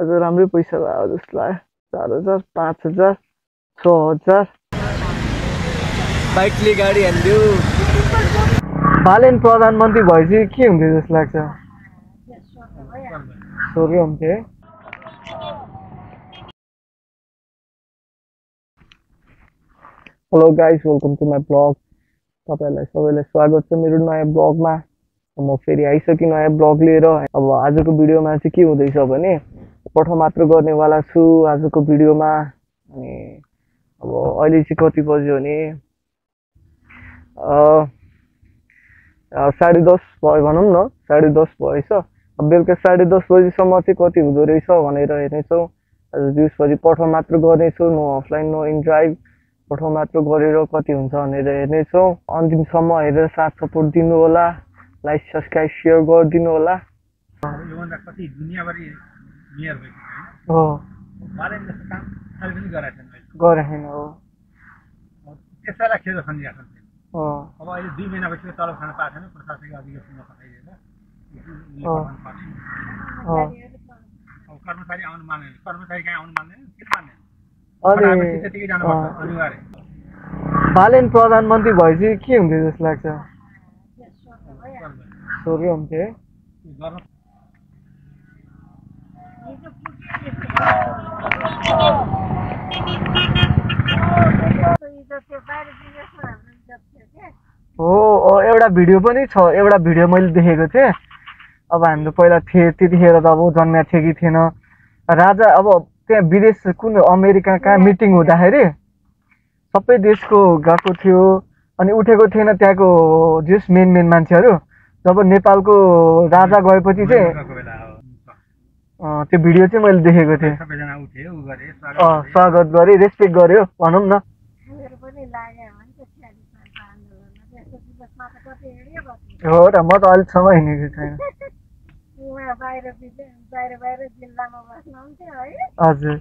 आज राम्रै पैसा भयो जस्तो लाग्यो। 4,000 5,000 6,000 बाइकले गाडी हान्दियो। बालेन प्रधानमन्त्री भएपछि के हुन्थ्यो जस्तो लाग्छ? स्वर्ग हुन्थ्यो है। Hello guys, welcome to my vlog. तपाईँहरूलाई सबैलाई स्वागत छ मेरो नयाँ ब्लगमा। म फेरि आइसकेँ नयाँ ब्लग लिएर। अब आजको भिडियोमा चाहिँ के हुँदैछ भने पठ मात्र गर्नेवाला छु आजको भिडियोमा। अनि अब अहिले चाहिँ कति बज्यो भने 10:30 भयो भनौँ न, 10:30 भएछ। अब बेलुका 10:30 बजीसम्म चाहिँ कति हुँदो रहेछ भनेर हेर्नेछौँ। आज 20 बजी पठ मात्र गर्नेछु, no offline no in drive. पठ मात्र गरेर कति हुन्छ भनेर हेर्नेछौँ। अन्तिमसम्म हेरेर साथ सपोर्ट दिनु होला, लाइक सब्सक्राइब सेयर गरिदिनु होला। योभन्दा कति दुनियाँभरि मेयर भएको छैन हो, बालेन जस्तो काम कसैले पनि गरेको छैन अहिले। गरेन हो। त्यसैलाई खेर खनिरहेको छ। हो अब अहिले 2 महिनापछि तलब खान पाएको छैन, प्रशासनिक अधिवेशनमा पठाइदिएर हो हो। अब कर्मचारी आउनु मान्दैन, कर्मचारी कहाँ आउनु मान्दैन, किन मान्दैन? अनि त्यतिकै जानुपर्छ अनिवार्य। बालेन प्रधानमन्त्री भएपछि के हुन्थ्यो जस्तो लाग्छ? स्वर्ग हुन्थ्यो है। हो, एउटा भिडियो पनि छ, एउटा भिडियो मैले देखेको थिएँ। अब हाम्रो पहिला थिए त्यतिखेर त अब जन्मेको थियो कि थिएन राजा। अब त्यहाँ विदेश कुन अमेरिका कहाँ मिटिङ हुँदाखेरि सबै देशको गएको थियो अनि उठेको थिएन त्यहाँको जस मेन मान्छेहरू। जब नेपालको राजा गएपछि चाहिँ त्यो भिडियो चाहिँ मैले देखेको थिएँ। स्वागत गरे, रेस्पेक्ट गर्यो भनौँ न। हो र, म त अहिलेसम्म हिँडेको छैन। हजुर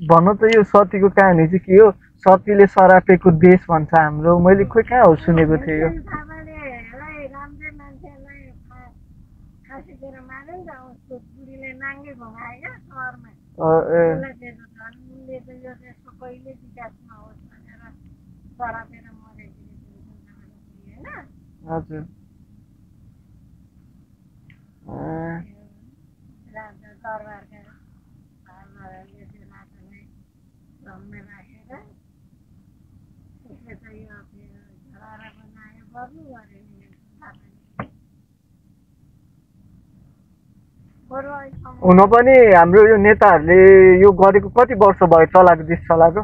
भन्नु त यो सतीको कहानी चाहिँ के हो? सतीले सरापेको देश भन्छ हाम्रो। मैले खोइ कहाँ हो सुनेको थिएँ यो। हजुर हुन पनि हाम्रो यो नेताहरूले यो गरेको कति वर्ष भयो चलाएको? देश चलाएको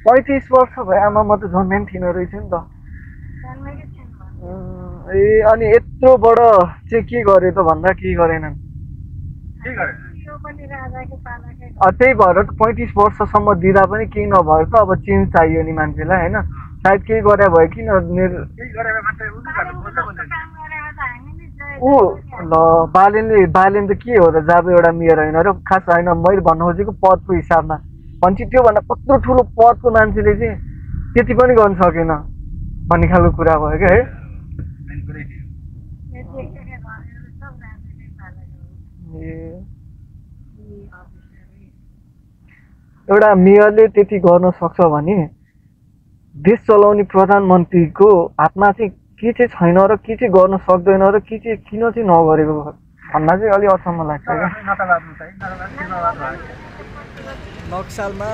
35 वर्ष भयो। आमा म त जन्मै थिएन रहेछ नि त। ए अनि यत्रो बडो चाहिँ के गरे त भन्दा के गरेनन्? त्यही भएर त 35 वर्षसम्म दिँदा पनि केही नभएर त अब चेन्ज चाहियो नि मान्छेलाई होइन। सायद केही गरे भयो किन ऊ ल बालेन त के हो र? जब एउटा मेयर होइन र खास होइन। मैले भन्नु खोजेको पदको हिसाबमा भन्छ। त्योभन्दा कत्रो ठुलो पदको मान्छेले चाहिँ त्यति पनि गर्न सकेन भन्ने खालको कुरा भयो क्या है। एउटा मेयरले त्यति गर्न सक्छ भने देश चलाउने प्रधानमन्त्रीको हातमा चाहिँ के चाहिँ छैन र के चाहिँ गर्न सक्दैन र के चाहिँ किन चाहिँ नगरेको भन्दा चाहिँ अलिक अचम्म लाग्छ क्या। नक्सलमा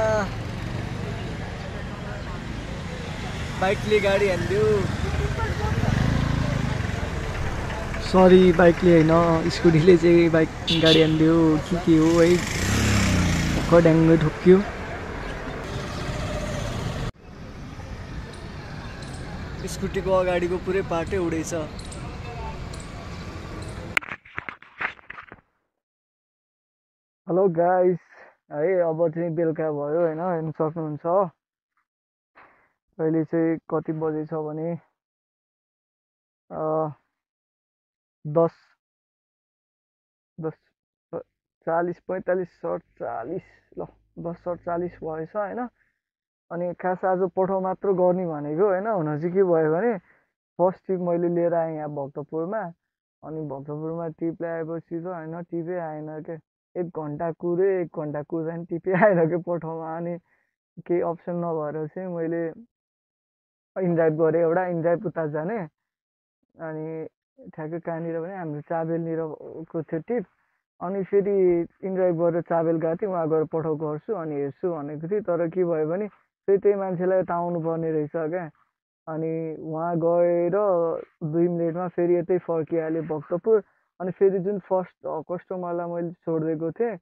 बाइकले गाडी हान्दियो। सरी, बाइकले होइन स्कुटीले चाहिँ बाइक गाडी हान्दियो के हो है। ड्याङ्गै ठोक्यो। स्कुटीको अगाडिको पुरै पार्टै उडेछ। हेलो गाइस है, अब चाहिँ बेलुका भयो होइन, हेर्नु सक्नुहुन्छ। अहिले चाहिँ कति बजेछ भने 10 10 40 45 47 ल 10 47 भएछ होइन। अनि खास आज पठाउ मात्र गर्ने भनेको होइन। हुन चाहिँ के भयो भने फर्स्ट टिप मैले लिएर आएँ यहाँ भक्तपुरमा। अनि भक्तपुरमा टिप ल्याएपछि त होइन टिपै आएन के। 1 घन्टा कुरेँ 1 घन्टा कुर्दा नि टिपै आएन के पठाउमा। अनि केही अप्सन नभएर चाहिँ मैले इनड्राइभ गरेँ एउटा। इनड्राइभ उता जाने अनि ठ्याक्कै कहाँनिर भने हाम्रो चाबेलनिरको थियो टिप। अनि फेरि इनड्राइभ गरेर चाबेल गएको थिएँ, उहाँ गएर पठाउ गर्छु अनि हेर्छु भनेको थिएँ। तर के भयो भने फेरि त्यही मान्छेलाई यता आउनुपर्ने रहेछ क्या। अनि उहाँ गएर 2 मिनटमा फेरि यतै फर्किहालेँ भक्तपुर। अनि फेरि जुन फर्स्ट कस्टमरलाई मैले छोडिदिएको थिएँ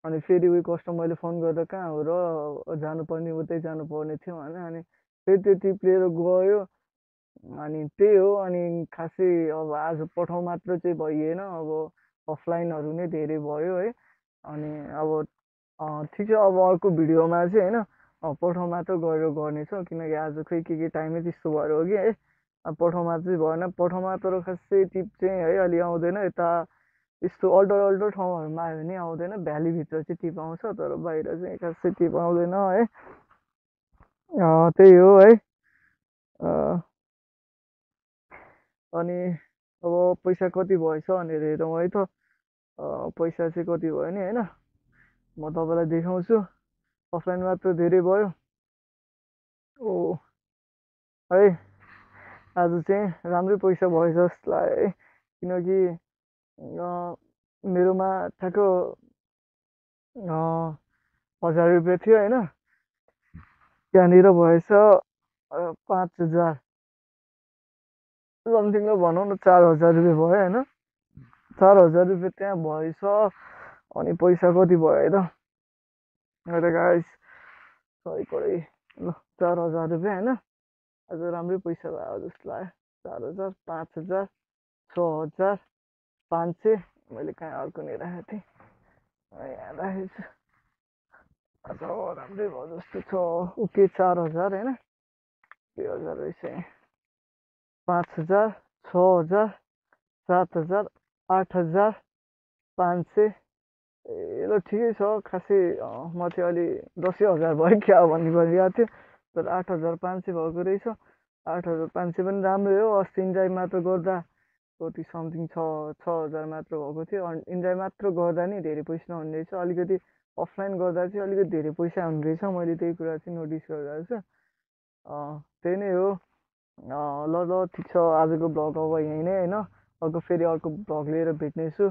अनि फेरि उयो कस्टमरले फोन गर्दा कहाँ हो र जानुपर्ने उतै जानुपर्ने थियो भने। अनि फेरि त्यो टिप लिएर गयो। अनि त्यही हो। अनि खासै अब आज पठाउ मात्र चाहिँ भइएन, अब अफलाइनहरू नै धेरै भयो है। अनि अब ठिक छ, अब अर्को भिडियोमा चाहिँ होइन पठाउ मात्र गरेर गर्नेछौँ। किनकि आज खै के टाइमै त्यस्तो भएर हो कि है। पठाउ मात्र चाहिँ भएन। पठाउ मात्र खासै टिप चाहिँ है अलि आउँदैन। यता यस्तो अल्टर ठाउँहरूमा आयो भने आउँदैन। भ्यालीभित्र चाहिँ टिप आउँछ, तर बाहिर चाहिँ खासै टिप आउँदैन है। त्यही हो है। अनि अब पैसा कति भएछ भनेर हेरौँ है त। पैसा चाहिँ कति भयो नि होइन, म तपाईँलाई देखाउँछु। अफलाइन मात्र धेरै भयो। ओ है आज चाहिँ राम्रै पैसा भएछ जस्तो लाग्यो है। किनकि मेरोमा ठ्याक्क 1000 रुपियाँ थियो होइन। त्यहाँनिर भएछ 5000 समथिङलाई भनौँ न 4000 रुपियाँ भयो होइन। 4000 रुपियाँ त्यहाँ भएछ। अनि पैसा कति भयो त अहिले गाइस, सही पढे ल 4000 रुपियाँ होइन। आज राम्रै पैसा भयो जस्तो लाग्यो। 4000 5000 6000 500 मैले कहाँ अर्को नै राखेको थिएँ, यहाँ राखेको छु। आज राम्रै भयो जस्तो छ। ओके 4000 होइन, 2000 रहेछ यहाँ। 5000 6000 7000 8000 500 ए ल ठिकै छ। खासै म चाहिँ अलि 10,000 भयो क्या भन्ने गरिरहेको थियो, तर 8500 भएको रहेछ। 8500 पनि राम्रै हो। अस्ति इन्जोय मात्र गर्दा कति समथिङ 6000 मात्र भएको थियो। इन्जोय मात्र गर्दा नि धेरै पैसा नहुने रहेछ। अलिकति अफलाइन गर्दा चाहिँ अलिकति धेरै पैसा हुने रहेछ। मैले त्यही कुरा चाहिँ नोटिस गरिरहेको छु। त्यही नै हो। ल ठिक छ, आजको भ्लग अब यहीँ नै होइन। अर्को फेरि अर्को भ्लग लिएर भेट्नेछु।